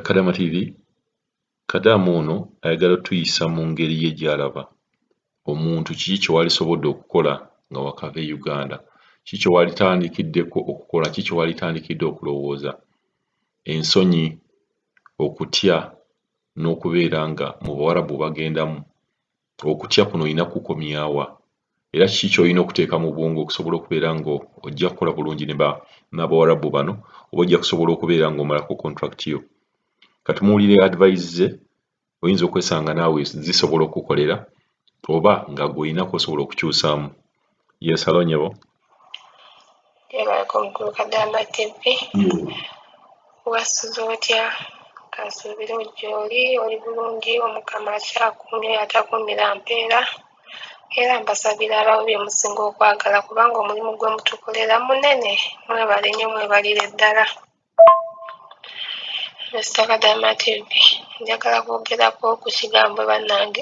Kadama TV, Kadaama ono ayagala tuyisa mu ngeri ye gy'alaba omuntu. Kiki kye walisobodde okukola nga wakava e Uganda? Kiki kye walitandikiddeko okukola? Kiki kye walitandikidde okulowooza? Ensonyi, okutya n'okubeera nga mu Bawarabu bagendamu, okutya kuno olina kukomyawa? Era kiki ky'olina okuteeka mu bwongo okusobola okubeera nga ojja kukola bulungi ne n'Abawarabu bano, oba ojja kusobola okubeera ng'omalako contract yo? Kati muwulire advice ze, oyinza okwesanga naawe zisobola okukukolera oba nga gw'olinako osobola okukyusaamu. Yes, hello nnyabo. Yebalako mukulu Kadama TV. Wasuze otya? Kansuubire gy'oli oli bulungi, Omukama akyakuumye atakuumira mpeera. Era mbasabira abawe bye musinga okwagala kubanga omulimu gwe mutukolera munene. Mwebale nnyo, mwebalire ddala. Mr. Kadama TV, njagala kwogerako ku kigambo bannange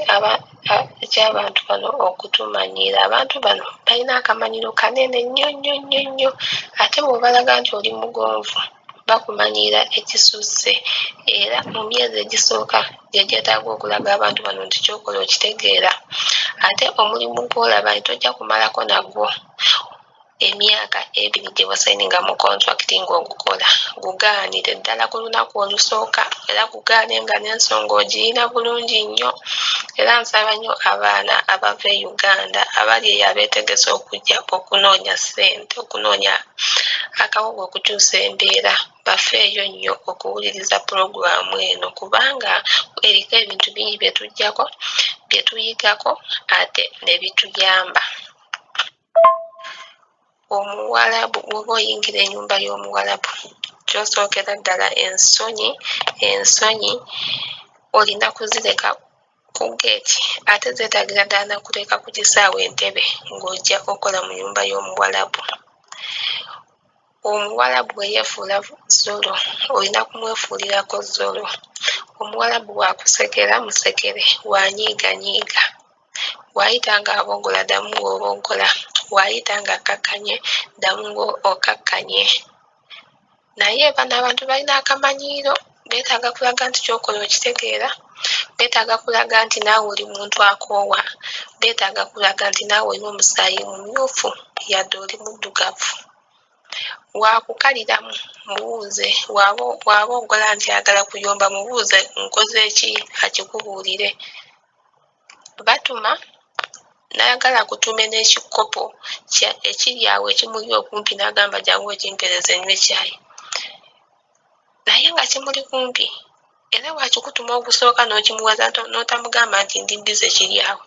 eky'abantu bano okutumanyiira. Abantu bano balina akamanyiiro kanene nnyo nnyo nnyo nnyo, ate bw'obalaga nti oli mugonvu bakumanyiira ekisusse. Era mu myezi egisooka gye gyetaaga okulaga abantu bano nti ky'okola okitegeera, ate omulimu gw'olaba nti tojja kumalako nagwo emyaka 2 gye wasayininga mu contract ng'ogukola, gugaanire ddala ku lunaku olusooka, era gugaane nga n'ensonga ogirina bulungi nnyo. Era nsaba nnyo abaana abava e Uganda abali eyo abeetegese okujja okunoonya ssente, okunoonya akawogo okukyusa embeera, bafeeyo nnyo okuwuliriza pulogulaamu eno kubanga eriko ebintu bingi bye tuggyako, bye tuyigako ate ne bituyamba. Omuwalabu bw'oba oyingira ennyumba y'Omuwalabu, ky'osookera ddala ensonyi, ensonyi olina kuzireka ku ggeeti, ate zeetaagira ddala na kuleka ku kisaawe Entebbe ng'ojja okola mu nnyumba y'Omuwalabu. Omuwalabu bwe yeefuula zolo, olina kumwefuulirako zolo. Omuwalabu bw'akusekera musekere, bw'anyiiga nyiiga. Bw'ayita ng'aboggola ddamu ng'oboggola, bw'ayita ng'akkakkanye ddamu ng'okkakkanye. Naye bano abantu balina akamanyiiro, beetaaga kulaga nti ky'okola okitegeera, beetaaga kulaga nti naawe oli muntu akoowa, beetaaga kulaga nti naawe olina omusaayi mumyufu yadde oli muddugavu. Waakukaliramu mubuuze, bw'aba oggola nti ayagala kuyomba mubuuze nkoze ki akikubuulire. Batuma n'ayagala akutume n'ekikopo ekiri awo ekimuli okumpi n'agamba jangu okimpeereze nnywe caayi, naye nga kimuli kumpi, era bw'akikutuma ogusooka n'okimuweeza n'otamugamba nti ndi bbize kiri awo,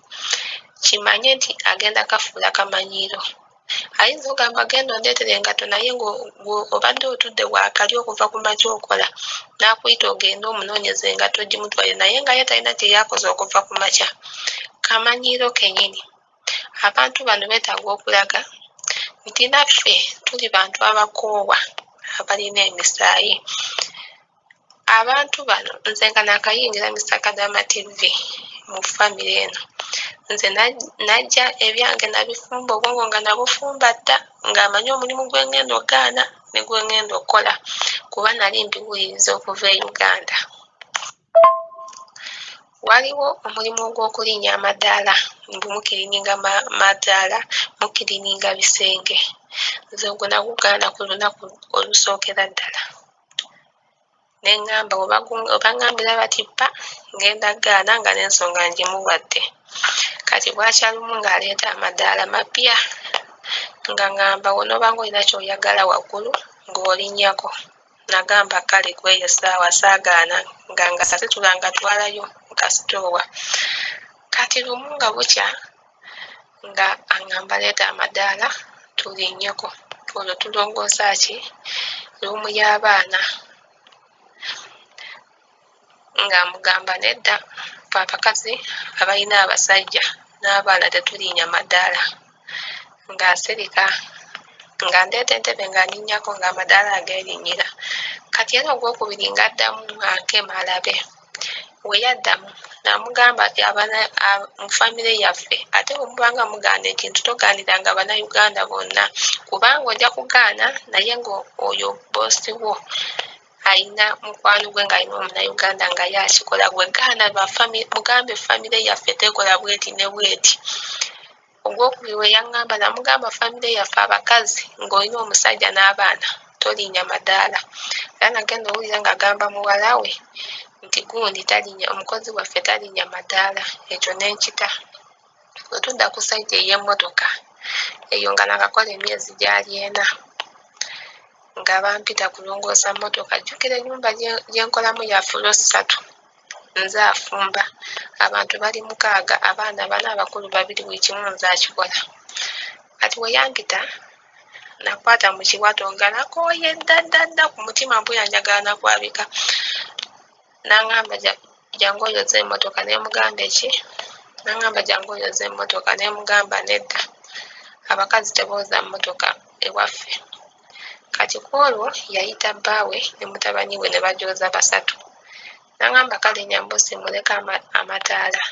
kimanye nti agenda kafuula kamanyiiro. Ayinza okugamba genda ondeetere engatto naye ng'obadde otudde waakali okuva ku makya okola, n'akuyita ogende omunoonyeze engatto ogimutwalire naye nga ye talina kye yakoze okuva ku makya. Kamanyiiro kennyini. Abantu bano beetaaga okulaga nti naffe tuli bantu abakoowa abalina emisaayi. Abantu bano nze nga naakayingira Mr. Kadama TV mu famire eno, nze najja ebyange nabifumba, obwongo nga nabufumba dda, ng'amanyi omulimu gwe ngenda okugaana ne gwe ngenda okukola kuba nali mbiwuliriza okuva e Uganda. Waliwo omulimu ogw'okulinnya amadaala, mbu mukirininga madaala, mukirininga bisenge. Nze ogwo nagugaana ku lunaku olusookera ddala. Ne ŋŋamba we baŋŋambira bati bba ngenda ggaana nga n'ensonga ngimuwadde. Kati bwakya lumu ng'aleeta amadaala mapya nga ŋŋamba bw'onooba ng'olina ky'oyagala waggulu ng'olinnyako. Nagamba kale kw'eyo essaawa saagaana nga ngasitula ngatwalayo mu kasitoowa. Kati lumu nga bukya nga aŋŋamba leeta amadaala tulinnyeko olwo tulongoosa ki luumu y'abaana. Ng'amugamba nedda ffe abakazi abalina abasajja n'abaana tetulinnya madaala. Ng'asirika nga ndeeta entebe nga nninnyako ng'amadaala ageerinnyira. Kati era ogwokubiri ng'addamu ankema alabe. We yaddamu namugamba mu famire yaffe ate bwe muba nga mugaana ekintu togaaniranga Bannayuganda bonna kubanga ojja kugaana naye ng'oyo bboosi wo Alina mukwano gwe ng'alina Omunnayuganda nga ye akikola. Gwe gaana mugambe famire yaffe tekola bweti ne bweti. Ogwokubiri we yaŋŋamba, namugamba famire yaffe abakazi ng'olina omusajja n'abaana tolinnya madaala. Era nagenda owulira ng'agamba muwala we nti gundi talinnya, omukozi waffe talinnya madaala, ekyo ne nkita. Bwe tudda ku sayiti ey'emmotoka eyo nga nakakola emyezi gyali ena nga bampita kulongoosa mmotoka. Jjukira ennyumba gye nkolamu ya fulo ssatu, nze afumba, abantu bali mukaaga, abaana bana, abakulu babiri, buli kimu nze akikola. Kati we yampita nakwata mu kiwato nga nakooye dda dda dda ku mutima mpulira njagala nakwabika. N'angamba jangu oyoze emmotoka, ne mugamba eki? N'angamba jangu oyoze emmotoka, ne mugamba nedda, abakazi tebooza mmotoka ewaffe. Kati ku olwo yayita bbaawe ne mutabani we ne bajooza basatu. N'angamba kale nnyamba osiimuuleko amataala,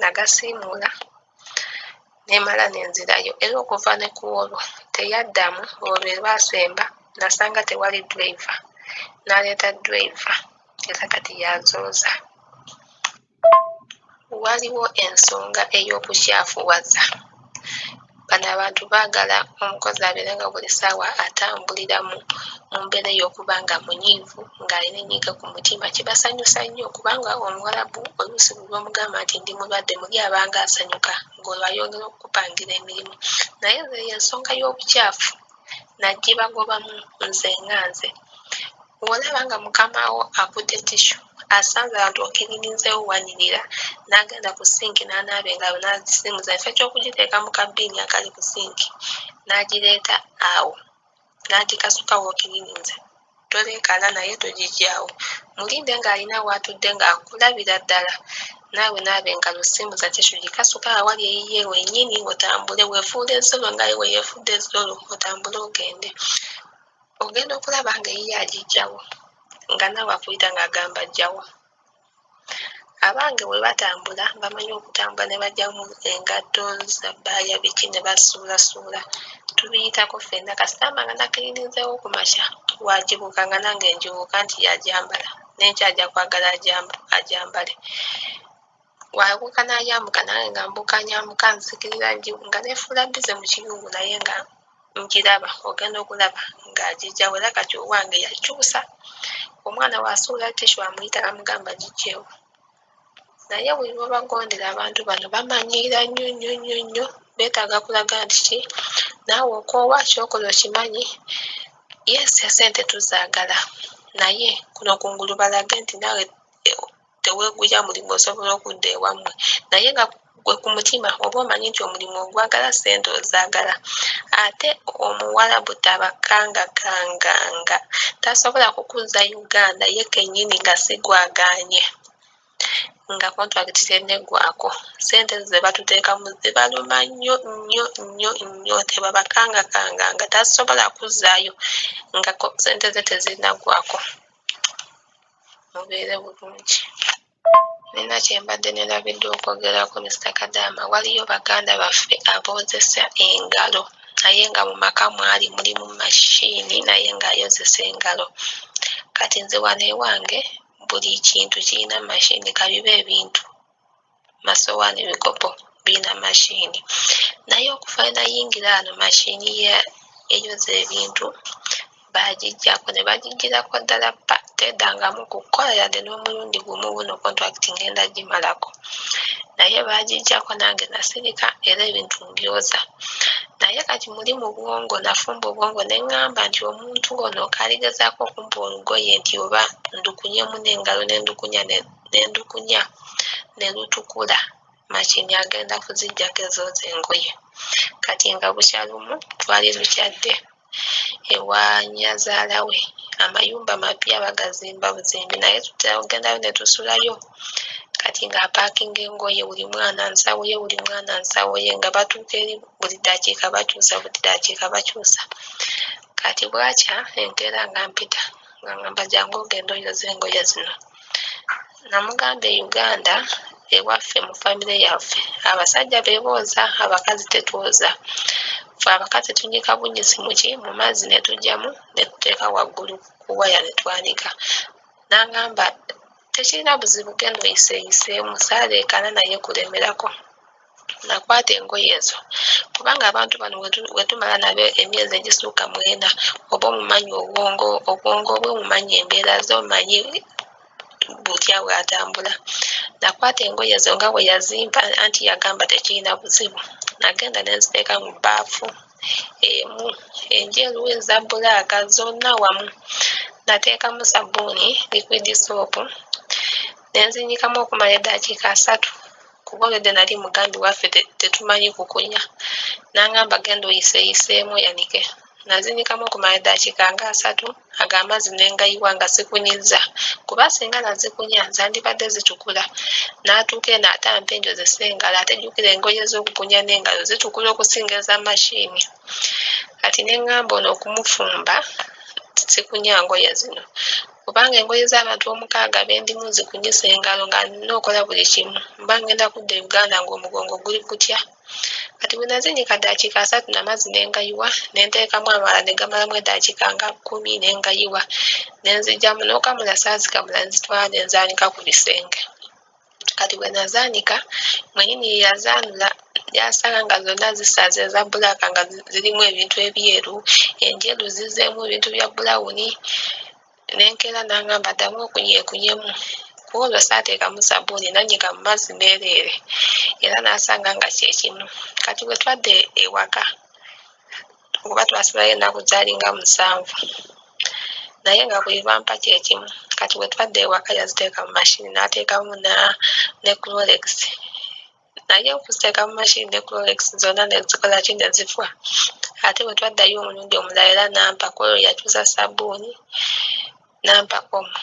nagasiimuula ne mmala ne nzirayo. Era okuva ne ku olwo teyaddamu, olwo lwe lwasemba nasanga tewali driver, n'aleeta driver era kati y'azooza. Waliwo ensonga ey'okukyafuwaza. Bano abantu baagala omukozi abeere nga buli ssaawa atambulira mu mbeera ey'okuba nga munyiivu, ng'alina ennyiike ku mutima. Kibasanyusa nnyo kubanga Omuwarabu oluusi buli lw'omugamba nti ndi mulwadde muli abanga asanyuka ng'olwo ayongera okukupangira emirimu. Naye nze eyo ensonga y'obukyafu nagibagobamu nze nga nze. Bw'olaba nga mukama wo akutte tissue asanze abantu okirinizeewo wanyirira n'agenda ku sinki n'anaaba engalo n'azisiimuza ekifo ky'okugiteeka mu kabbiini akali ku sinki n'agireeta awo n'agikasuka w'okirininze, toleekaana naye togiggyaawo. Mulinde ng'alina w'atudde ng'akulabira ddala, naawe naaba engalo, siimuza tissue gikasuke awali eyiye wennyini otambule weefuule zzolo nga ye bwe yeefudde zzolo otambule ogende. Ogenda okulaba ng'eyiye agiggyawo nga naawe akuyita ng'agamba ggyawo. Abange bwe batambula bamanyi okutambula ne baggyamu engatto, zabbaaya biki ne basuulasuula. Tubiyitako ffenna kasita mba nga nakirinizeewo ku makya bw'agibuuka nga nange ngibuuka nti y'agyambala n'enkya ajja kwagala agyambale. Bw'abuuka n'ayambuka nange nga mbuuka nyambuka nzikirira nga neefuula bbize mu kiyungu naye nga ngiraba, ogenda okulaba ng'agiggyawo era kati owange yakyusa. Omwana bw'asuula tissue amuyita n'amugamba giggyewo. Naye buli lw'obagondera abantu bano bamanyiira nnyo nnyo nnyo nnyo, beetaaga kulaga nti ki naawe okoowa ky'okola okimanyi, yes essente tuzaagala naye kuno kungulu balage nti naawe teweeguya mulimu osobola okudda ewammwe naye nga gwe ku mutima oba omanyi nti omulimu ogwagala, ssente ozaagala. Ate Omuwarabu tabakangakanganga, tasobola kukuzza Uganda ye kennyini nga si gw'agaanye nga kontulakiti tenneggwaako. Ssente ezo ze batuteekamu zibaluma nnyo nnyo nnyo nnyo, tebabakangakanganga, tasobola kuzzaayo nga ssente ze tezinnaggwaako. Mubeere bulungi. Nina kye mbadde neerabidde okwogerako Mister Kadaama, waliyo baganda baffe aboozesa engalo naye nga mu maka mwali mulimu mashini naye ng'ayozesa engalo. Kati nze wano ewange buli kintu kirina mashini, kabibe ebintu, masowaani, bikopo birina mashini. Naye okuva lwe nayingira wano mashini eyoza ebintu baagiggyako ne bagiggyirako ddala ppa teddangamu kukola yadde n'omulundi gumu wuuno kontulakiti ngenda gimalako. Naye baagiggyako nange nasirika era ebintu mbyoza. Naye kati muli mu bwongo nafumba obwongo ne ŋŋamba nti omuntu ono kaligezaako okumpa olugoye nti oba ndukunyemu n'engalo ne ndukunya ne ndukunya ne lutukula mashini agenda kuziggyako ezooza engoye. Kati nga bukya lumu twali lukyadde ewa nnyazaala we, amayumba mapya bagazimba buzimbi naye tutera kugendayo ne tusulayo. Kati ng'apaakinga engoye buli mwana nsawo ye, buli mwana nsawo ye nga batuuka eri buli ddakiika bakyusa, buli ddakiika bakyusa. Kati bwakya enkeera nga mpita ng'aŋŋamba jangu ogende oyoze engoye zino. Namugamba e Uganda ewaffe mu famire yaffe abasajja be booza abakazi tetwoza. Ffe abakazi tunnyika bunnyisi mu ki? Mu mazzi ne tuggyamu ne tuteeka waggulu ku waya ne twanika. N'angamba tekirina buzibu genda oyiseeyiseemu, saaleekaana naye kulemerako. Nakwata engoye ezo kubanga abantu bano we tumala nabo emyezi egisukka mu ena oba omumanyi obwongo obwongo bwe omumanyi embeera ze omanyi butya bw'atambula. Nakwata engoye ezo nga bwe yazimpa anti yagamba tekirina buzibu. Nagenda ne nziteeka mu bbaafu emu enjeru eza bbulaaka zonna wamu. Nateekamu sabbuuni liquid soap ne nzinnyikamu okumala eddakiika 30 kuba olwedda nali mugambye waffe tetumanyi kukunya. N'angamba genda oyiseeyiseemu oyanike. Nazinnyikamu okumala eddakiika nga 30 ago amazzi ne ngayiwa nga sikunyizza kuba singa nazikunya zandibadde zitukula. N'atuuka eno ate ampa enjozesa engalo ate jjukira engoye z'okukunya n'engalo zitukula okusinga eza mashini. Kati ne ŋŋamba ono okumufumba sikunya ngoye zino kubanga engoye z'abantu omukaaga be ndimu nzikunyisa engalo nga nnina okola buli kimu mba ngenda kudda e Uganda ng'omugongo guli gutya. Kati bwe nazinnyika ddakiika 30 n'amazzi ne ngayiwa ne nteekamu amalala ne gamalamu eddakiika nga 10 ne ngayiwa ne nziggyamu n'okamula saazikamula ne nzitwala ne nzaanika ku bisenge. Kati bwe nazaanika mwennyini ye yazaanula yasanga nga zonna zisaze eza bbulaaka nga zirimu ebintu ebyeru, enjeru zizzeemu ebintu bya bbulawuni. Ne nkeera n'angamba ddamu okunyeekunyemu. Ku olwo saateekamu sabbuuni nannyika mu mazzi meereere era n'asanga nga kye kimu. Kati bwe twadda ewaka kuba twasulayo ennaku zaalinga 7 naye nga buli lwampa kye kimu. Kati bwe twadda ewaka yaziteeka mu mashini n'ateekamu ne Clorox naye okuziteeka mu mashini ne Clorox zonna ne zikola ki ne zifa. Ate bwe twaddayo omulundi omulala era n'ampa ku olwo yakyusa sabbuuni n'ampa Omo.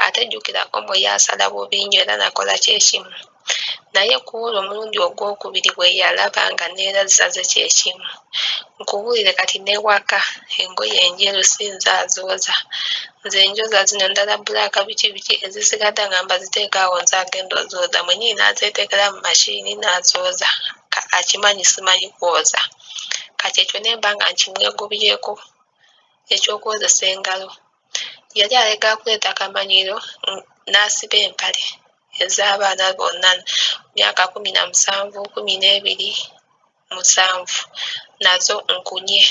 Ate jjukira Omo ye asala bubi nnyo era nakola kye kimu. Naye ku olwo omulundi ogwokubiri bwe yalaba nga neera zisaze kye kimu. Nkubuulire kati n'ewaka engoye enjeru si nze azooza. Nze njoza zino endala bbulaaka biki biki ezisigadde angamba ziteeke awo nze agenda ozooza. Mwennyini n'azeeteekera mu mashini n'azooza akimanyi simanyi kwoza. Kati ekyo ne mba nga nkimwegobyeko eky'okwozesa engalo. Yali ayagala kuleeta akamanyiiro n'asiba empale ez'abaana bonna myaka 17, 12, 7 nazo nkunye.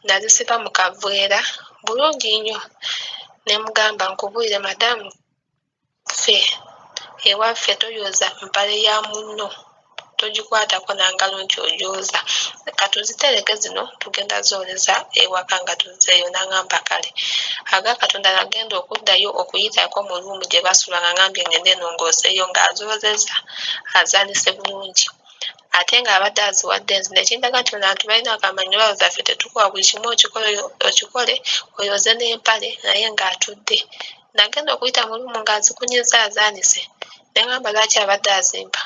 Nazisiba mu kaveera bulungi nnyo ne mugamba nkubuulire madaamu ffe ewaffe toyoza mpale ya munno togikwatako na ngalo nti ogyoza. Katuzitereke zino tugenda zooleza ewaka nga tuzzeeyo n'angamba kale. Aga Katonda nagenda okuddayo okuyitako mu ruumu gye basula nga ngambye ngende nnongooseeyo ng'azoozezza azaanise bulungi. Ate ng'abadde aziwadde nze ne kindaga nti bano abantu balina akamanyiiro balowooza ffe tetukola buli kimu okikole oyoze n'empale naye ng'atudde. Nagenda okuyita mu ruumu ng'azikunyizza azaanise ne ngamba lwaki abadde azimpa.